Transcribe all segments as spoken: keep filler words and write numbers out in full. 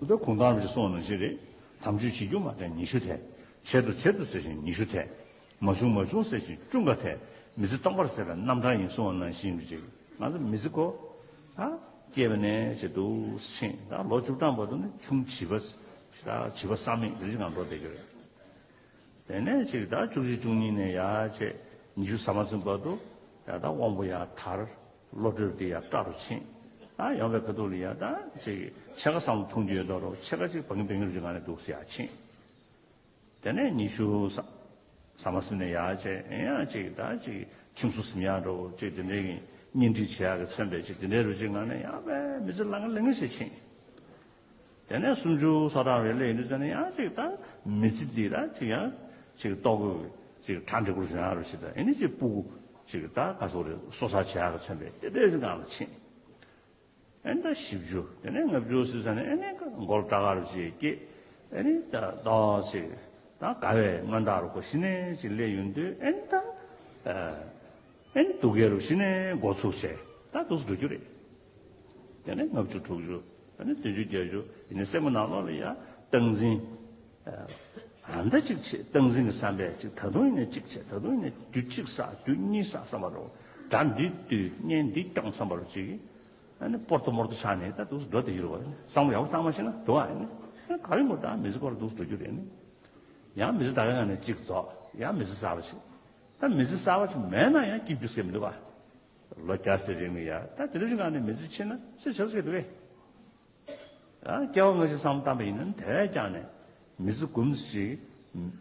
ད་གུང་ཐང་རིན་པོ་ཆེས་གསུངས་པ་ནང་བཞིན་རེད། དམ་ཆོས་བྱེད་རྒྱུ་མ་དྲན་ཉི་ཤུ་ཐལ། བྱེད་དོ་བྱེད་དོ་ཟེར་ཞིང་ཉི་ཤུ་ཐལ། མ་བྱུང་མ་བྱུང་ཟེར་ཞིང་བཅུ་འགའ་ཐལ། མི་ཚེ་སྟོང་པར་ཟད་པའི་རྣམ་གྲངས་ཡིན་གསུངས་པ་ནང་བཞིན་གྱི་ཅིག་ང་ཚོ་མི་ཚེ་ཁོ་ད་སྐྱེས་པ་ནས་བྱེད་དུ་ཕྱིན་ད་ལོ་བཅུ་གྲངས་བར་དུ་ནི་ཆུང་བྱིས་པ་ད་བྱིས་པ་བསམ་མེད་རེ་ཅིག་ངང་འགྲོ་བསྡད་ཀྱི་རེད། དེ་ནས་ཅིག་ད་བཅུ་གཅིག་བཅུ་གཉིས་ནས་ཡར་བྱས་ཉི་ཤུ་ཟ་མ་ཟིན་བར་དུ་ཡ་ད་དབང་པོ་ཡར་དར། བློ་གྲོས་དེ་ཡར་བཀྲ་རུ་ཕྱིན། ད་ཡོང་བའི་ཁ་ཐུག་ལ་ཡ་ད་ཅིག་ཕྱེད་ཀ་བསམ་བློ་ཐོངས་རྒྱུ་ཡོད་མདོག་རུ་ཕྱེད་ཀ་ཅིག་བང་བང་རུ་ཅིག་ངང་ནས་འདུག་སེ་ཡར་ཕྱིན། དེ་ནས་ཉི་ཤུ་ཟ་ཟ་མ་ཟིན་ནས་ཡར་བྱས་ཡང་ཅིག་ད་ཅིག་ཁྱིམ་སོ་ཟིན་ཡག་འགྲོ་ཅིག་དེ་འདྲའི་གི་གཉེན་སྒྲིག་བྱེད་ཡག་གི་མཚོན་པའི་ཅིག་དེ་འདྲའི་རུ་ཅིག་ངང་ནས་ཡང་བས་མི་ཚེ་ལང་ལང་ཞིག་ཕྱིན། དེ་ནས་སུམ་ཅུ་སོ་གྲངས་རེ་སླེབས་ཡོང་དུས་ཙམ་ནས་ཡང་ཅིག་ད་མི་ཚེ་འདི་ལ་ཅིག་ཡང་ཅིག་ལྟོ་གོས་ཅིག་གྲ་འགྲིག་པོ་བཟོ་ཡག་རུ་ཞིག་དང་ཨེ་ནི་ཅིག་སྤུ་གུ་ཅིག་ད་ག་སོག་རེ་གསོ་ཚགས་བྱེད་ཡག་གི་མཚོན་པའི་དེ་འདྲའི་ཅིག་སྒང་ལ་ཕྱིན། ཨེ་ནི་ད་བཞི་བཅུ་དེ་ནས་ལྔ་བཅུ་ཟེར་ཙམ་ནས་ཨེ་ནི་མགོ་ལ་སྐྲ་དཀར་རུ་ཅིག་སྐྱེས། ཨེ་ནི་ད་ཏོག་ཙམ་ད་དགའ་བའི་མངོན་རྟགས་རུ་ཁོ་གཞི་ནས་ཅིག་སླེབས་ཡོང་དུས་ཨེ་ནི་ད། ཨེ་ནི་སྡུག་སྐད་རུ་གཞི་ནས་འགོ་ཚུགས་བྱས་ད་འདུག་སེ་འགྲོ་རྒྱུ་རེད། དེ་ནས་ལྔ་བཅུ་དྲུག་ཅུ་ཨེ་ནི་བདུན་ཅུ་བརྒྱད་ཅུ་ཡིན་ནའི་སེམས་ཀྱི་ནང་ལོགས་ལ་ཡ་སྟངས་འཛིན། ཨ་ད་ཅིག་བྱེད་སྟངས་འཛིན་གྱི་བསམ་པས་ཅིག་ད་དུང་ཡིན་ནའི་གཅིག་བྱེད་ད་དུང་ཡིན་ནའི་དུས་གཅིག་བསགས་དུས་གཉིས་བསགས་བསམ་པ་རུ་དགྲ་འདི་བཏུལ་གཉེན་འདི་སྐྱོང་བསམ་པ་རུ་ཅིག་ཨ་ནི་སྤོར་ཏོ་མོར་ཏོ་ཆགས་ནས་ད་འདུག་སེ་འགྲོ་བསྡད་ཀྱི་རེད་བ། བསམ་བློ་ཡག་པོ་བཏང་མ་ཤེས་ན་འདུག་ཨ་ནི་ག་རེ་མོ་ད་མི་ཚེ་སྐོར་འདུག་སེ་འགྲོ་རྒྱུ་རེད་ནི། ཡང་མི་ཚེ་ད་ག་ནང་ནས་གཅིག་རྫོགས་ཡང་མི་ཚེ་གསར་པ་ཞིག་ད་མི་ཚེ་གསར་པ་ཞིག་མེད་ན་ཡང་སྐྱིད་རྒྱུ་ཟེར་མི་འདུག་ག་ལོ་བརྒྱ་ཙམ་རིང་ལ་ཡ་ད་དེ་འདྲ་ཞིག་ངང་ནས་མི་ཚེ་ཕྱིན་ན་ཚེ་ཆེ་ས་ཞིག་འདུག་གས། ཡང་སྐྱེ་བ་སྔ་ཕྱི་བསམ་བློ་བཏང་པ་ཡིན་ན་དེ་བས་ཀྱང་ནས་མི་ཚེ་གུམ་ཞིག་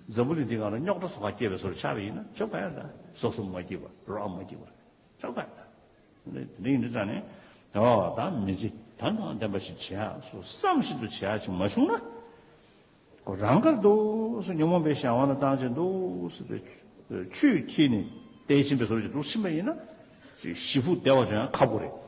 འཛམ་བུ་གླིང་འདི་སྒང་ལ་རྙོག་དྲ་བཟོ་གར་སྐྱེས་པའི་བཟོ་འདྲ་ཆགས་པ་ཡིན་ན་ཆོག་ག་ཡ་ད་སོ་སོ་མ་སྐྱིད་པ་རོགས་མ་སྐྱིད་པ་ཆོག་ག་ཡ་ད། དེ་ཡིན་དུས་ཙང་ནས་ཨོ་ད་མི་ཚེ་དོན་དང་ལྡན་པ་ཞིག་བྱེད་ཡག་སོ་བསམ་བཞིན་དུ་བྱེད་ཡག་ཅིག་མ་བྱུང་ན། ཁོ་རང་དགར་འདུག་སེ་ཉོན་མོངས་པའི་གཞན་དབང་ལ་བཏང་བྱས་འདུག་སེ་པའི་ཆུས་འཁྱིལ་ནས་བསྡད་བཞིན་པའི་བཟོ་འདྲ་ཞིག་འདུག་ཕྱིན་པ་ཡིན་ན་ཞི་ཕུགས་བདེ་བ་ཅང་ཁ་དགོས་རེད།